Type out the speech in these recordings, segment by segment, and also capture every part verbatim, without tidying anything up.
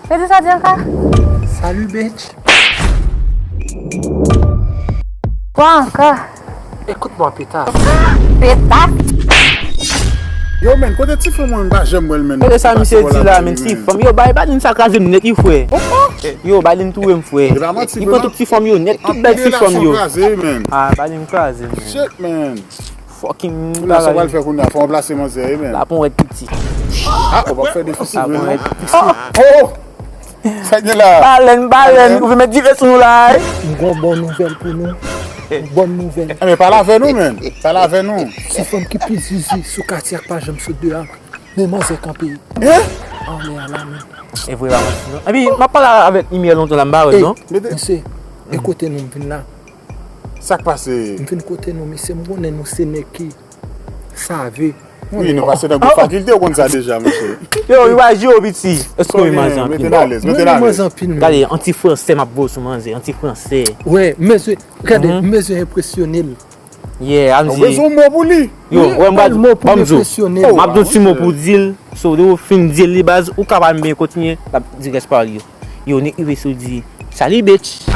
Pedro sa di ankò? Salut, bitch. Kwa ankò? Écoute-moi, pétasse. Pétasse? Yo, men, kote ti fanm mwen, m pa janm wè l, men. Kote sa misye di la, men, ti fanm. Yo, bay, Balin sa kraze m nèt, wi, frè. Yo, Balin touye m, frè. Li pran tout ti fanm yo nèt, tout bèl ti fanm yo. Ah, Balin kraze, men. Shit, man. Fucking bagay. Kounye a sa w pral fè kounye a, fò w plase manzè, wi, men. Lapon rèd piti. Ah, ou p ap fè difisil, men, non. Oh, oh! Sa gen la? Balèn, balèn, ou vle met dife sou nou la, wi? M gon bon nouvèl pou nou. Bon nouvèl. Eh, men pale avè nou, men. Pale avè nou. Ti fanm ki pi zizi sou katye a k pa janm sot deyò a. Men manzè kanpe. Hein? Anlè a la, men. E vre, pa manti, non. Epi, m ap pale avèk Imyè lontan la, m pa wè l, non. Mesye, e kote nou m vin la? Sa k pase? M vin kote nou, mesye, m konnen nou se nèg ki save. Wi, nou pase nan gwoup fakilte, ou konn sa deja, monchè. Yo, yo pa jwe piti. Èske w manzè anpil? Mete n alèz, mete n alèz. Gade, anti fransè m ap voye sou manzè, anti fransè. Wè, mesye, gade, m bezwen enpresyone l. Yeah, ann di. Ou bezwen yon mo pou li? Yo, wè, m pral, ban m di w. M ap di w ti mo pou di l. So, lè w fin di l li baz, ou ka pa menm kontinye, l ap di rès pawòl yo. Yo, Nick rive sou di, "Salut, bitch."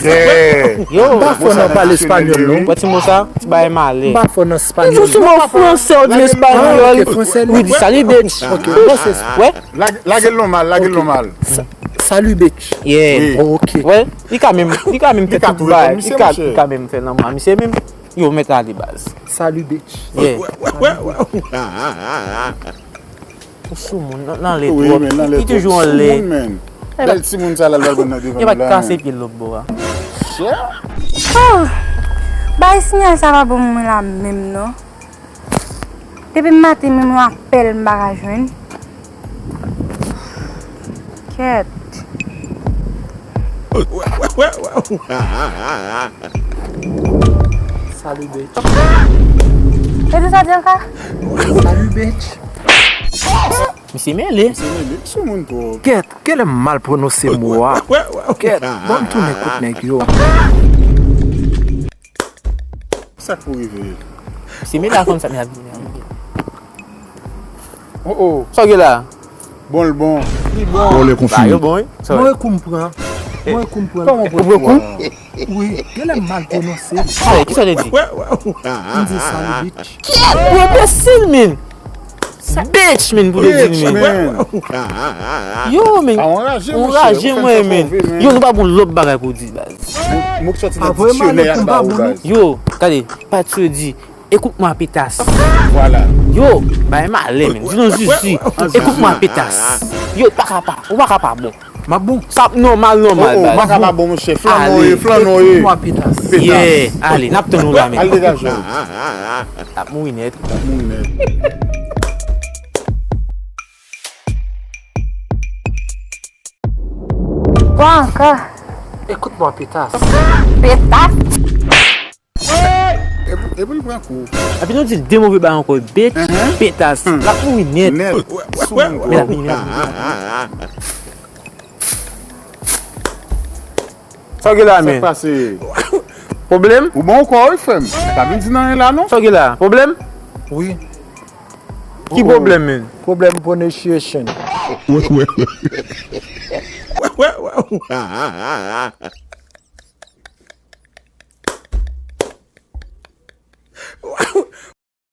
Yeah. Yo. M pa fò nan pale espanyòl, non. Wè ti mo sa, ti bagay malè. M pa fò nan espanyòl. Li di ti mo fransè, ou di espanyòl. Ah, ok, fransè, li di, "Salut, bitch." Ok, bon, se sa. Wè. Lage, lage l nòmal, lage l nòmal. Sa-, salut, bitch. Yeah. Ok. Wè, li ka menm, li ka menm fè tout bagay. Li ka, li ka menm fè lanmou a misye menm. Yo, mèt ale baz. Salut, bitch. Yeah. Ou sou moun, nan, nan lè twòp. Li toujou anlè. Bèl timoun sa la, l pral pran nan devan nou la. Yo pa t kase pye l lòt bò a. Oh! Bay siyal sa pa bon mwen la menm non. Depi maten menm yon apèl m pa ka jwenn. Kèt. Salut, bitch. E di sa di ankò? Salut, bitch. Misye mele. Misye mele. Sou moun twòp. Kèt, genlè m mal pwononse mo a. Kèt, ban m tounen kot nèg yo. Sa k pou rive? Misye mele a konn sa misye ap di. Oh, oh. Sa w gen la? Bon, l bon. Li bon. Bon, lè konfime. Yo bon, wi. Mwen kou m pran. Mwen kou m pran. Kòman w pran kou? Wi, genlè m mal pwononse. Sa, kisa w te di? M di salut, bitch. Ou enbesil, men. Bitch, men, pou te di, men. Yo, men. Ou anraje mwen, men. Yo, nou pa bon lòt bagay pou di, baz. Mo k sòti nan diksyonè a ba ou, baz. Yo, gade, Patso di, "Écoute-moi, pétasse." Vwala. Yo, bay malè, men. Di nou zizi. "Écoute-moi, pétasse." Yo, pa ka pa. Ou pa ka pa bon. M ap bon. Sa ap nòmal, nòmal, baz. Ou pa ka pa bon, monchè. Flann ou ye, flann ou ye. Pétas. Yeah, ale, n ap tann ou la, men. Al degaje w. L ap mouri nèt. L ap mouri nèt. Kwa ankò? Écoute-moi, pétasse. Pétasse? Epi, epi l pran kou. Epi nou di l de move bagay ankò, bitch, pétas. L ap mouri nèt. Nèt. Sou moun. Men l ap vini, l ap vini. Sa w gen la, men? Sa k pase? Pwoblèm? Ou bon ankò, wi, frè m. Pa vin di n anyen la, non. Sa w gen la? Pwoblèm? Wi. Ki pwoblèm, men? Pwoblèm pronunciation.